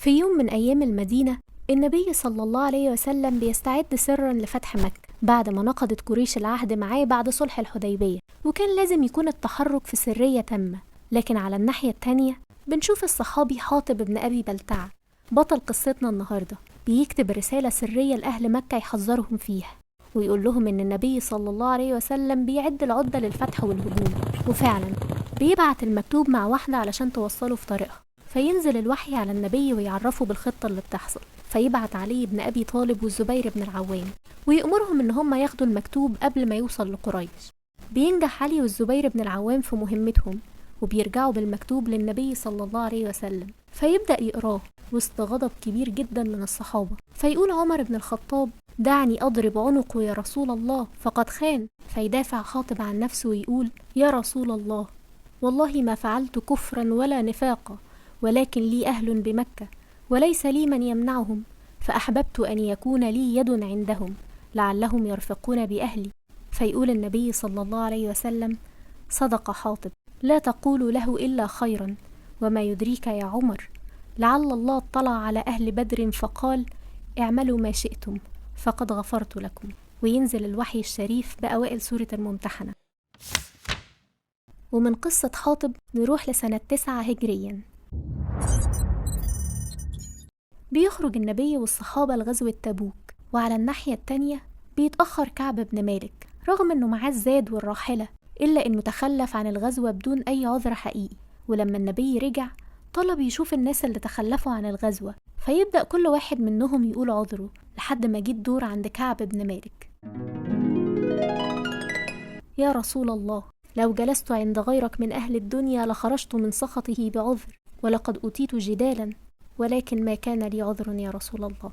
في يوم من أيام المدينة، النبي صلى الله عليه وسلم بيستعد سرا لفتح مكة بعد ما نقضت قريش العهد معاه بعد صلح الحديبية، وكان لازم يكون التحرك في سرية تامة. لكن على الناحية التانية بنشوف الصحابي حاطب بن أبي بلتعة بطل قصتنا النهاردة بيكتب رسالة سرية لأهل مكة يحذرهم فيها ويقول لهم إن النبي صلى الله عليه وسلم بيعد العدة للفتح والهجوم. وفعلا بيبعت المكتوب مع واحدة علشان توصله في طريقها، فينزل الوحي على النبي ويعرفه بالخطة اللي بتحصل. فيبعت علي بن أبي طالب والزبير بن العوام ويأمرهم إن هم ياخدوا المكتوب قبل ما يوصل لقريش. بينجح علي والزبير بن العوام في مهمتهم وبيرجعوا بالمكتوب للنبي صلى الله عليه وسلم، فيبدأ يقراه وسط غضب كبير جدا من الصحابة. فيقول عمر بن الخطاب: دعني أضرب عنقه يا رسول الله فقد خان. فيدافع حاطب عن نفسه ويقول: يا رسول الله، والله ما فعلت كفرا ولا نفاقا، ولكن لي أهل بمكة وليس لي من يمنعهم، فأحببت أن يكون لي يد عندهم لعلهم يرفقون بأهلي. فيقول النبي صلى الله عليه وسلم: صدق حاطب، لا تقول له إلا خيرا، وما يدريك يا عمر، لعل الله اطلع على أهل بدر فقال: اعملوا ما شئتم فقد غفرت لكم. وينزل الوحي الشريف بأوائل سورة الممتحنة. ومن قصة حاطب نروح لسنة 9 هجريا. بيخرج النبي والصحابة لغزوة تبوك، وعلى الناحية التانية بيتأخر كعب بن مالك رغم أنه معاه الزاد والراحلة، إلا أنه تخلف عن الغزوة بدون أي عذر حقيقي. ولما النبي رجع طلب يشوف الناس اللي تخلفوا عن الغزوة، فيبدأ كل واحد منهم يقول عذره لحد ما جه الدور عند كعب بن مالك. يا رسول الله، لو جلست عند غيرك من أهل الدنيا لخرجت من سخطه بعذر، ولقد أوتيت جدالا، ولكن ما كان لي عذر يا رسول الله.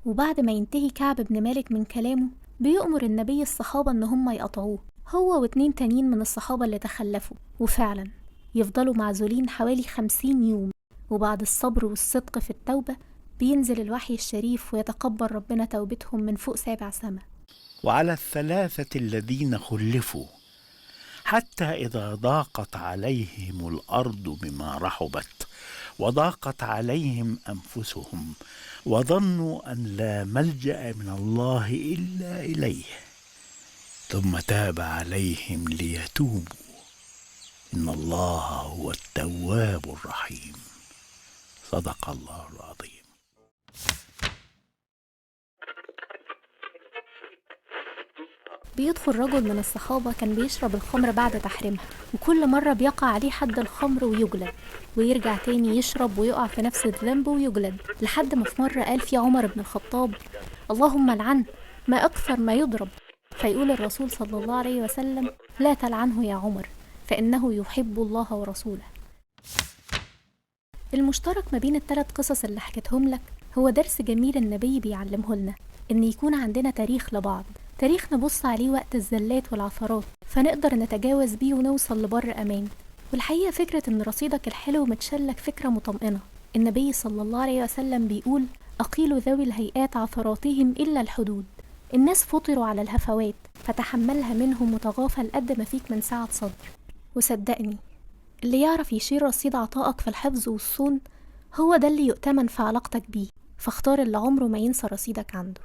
وبعد ما ينتهي كعب بن مالك من كلامه بيؤمر النبي الصحابة إن هم يقطعوه هو و2 تانيين من الصحابة اللي تخلفوا، وفعلا يفضلوا معزولين حوالي 50 يوم. وبعد الصبر والصدق في التوبة بينزل الوحي الشريف ويتقبل ربنا توبتهم من فوق 7 سما. وعلى الثلاثة الذين خلفوا حتى إذا ضاقت عليهم الأرض بما رحبت وضاقت عليهم أنفسهم وظنوا أن لا ملجأ من الله إلا إليه ثم تاب عليهم ليتوبوا إن الله هو التواب الرحيم. صدق الله العظيم. بيدخل رجل من الصحابة كان بيشرب الخمر بعد تحريمها، وكل مرة بيقع عليه حد الخمر ويجلد، ويرجع تاني يشرب ويقع في نفس الذنب ويجلد، لحد ما في مرة قال في عمر بن الخطاب: اللهم لعنه، ما أكثر ما يضرب. فيقول الرسول صلى الله عليه وسلم: لا تلعنه يا عمر، فإنه يحب الله ورسوله. المشترك ما بين الثلاث قصص اللي حكيتهم لك هو درس جميل النبي بيعلمه لنا، إن يكون عندنا تاريخ لبعض، تاريخ نبص عليه وقت الزلات والعثرات فنقدر نتجاوز بيه ونوصل لبر أمان. والحقيقة فكرة إن رصيدك الحلو متشلك فكرة مطمئنة. النبي صلى الله عليه وسلم بيقول: أقيل ذوي الهيئات عثراتهم إلا الحدود. الناس فطروا على الهفوات فتحملها منهم وتغافل قد ما فيك من سعة صدر. وصدقني اللي يعرف يشيل رصيد عطائك في الحفظ والصون هو ده اللي يؤتمن في علاقتك بيه، فاختار اللي عمره ما ينسى رصيدك عنده.